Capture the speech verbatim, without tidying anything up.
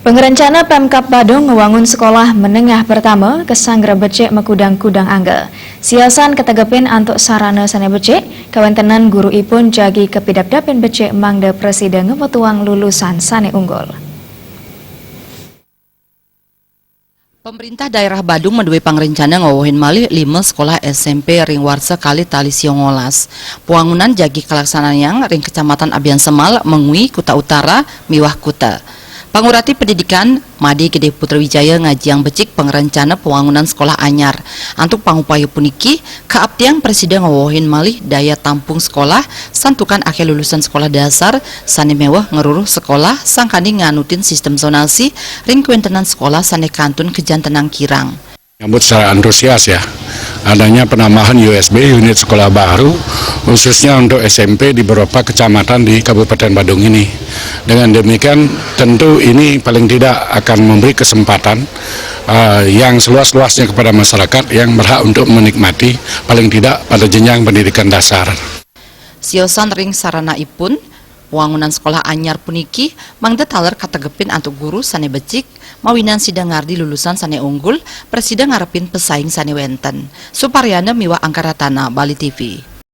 Pangarencana Pemkab Badung ngawangun sekolah menengah pertama ka sanggra becik makudang-kudang angga. Siosan kategepin antuk sarana sane becik, kawentenan guru ipun jagi kapidapdapin becik mangda prasida ngawetuang lulusan sane unggul. Pemerintah Daerah Badung maduwe pangrencana ngawohin malih lima sekolah S M P ring warsa kalih tali sia ngolas. Pwangunan jagi kalaksanayang ring Kecamatan Abiansemal, Mengwi, Kuta Utara, miwah Kuta. Pangurati pendidikan Made Gede Putra Wijaya ngajiang becik pangrencana pwangunan sekolah anyar. Antuk pangupaya puniki, kaaptiang prasida ngawohin malih daya tampung sekolah santukan akeh lulusan sekolah dasar sane meweh ngruruh sekolah sangkaning nganutin sistem zonasi ring kawentenan sekolah sane kantun kajantenang kirang. Nyambut secara antusias ya, adanya penambahan U S B, unit sekolah baru, khususnya untuk S M P di beberapa kecamatan di Kabupaten Badung ini. Dengan demikian, tentu ini paling tidak akan memberi kesempatan, eh, yang seluas-luasnya kepada masyarakat yang berhak untuk menikmati, paling tidak pada jenjang pendidikan dasar. Siosan ring saranaipun, wangunan sekolah anyar puniki mangda taler kategepin antuk guru sane becik, mawinan sida ngardi lulusan sane unggul, prasida ngarepin pesaing sane wenten. Suparyana miwah Angkaratana, Bali T V.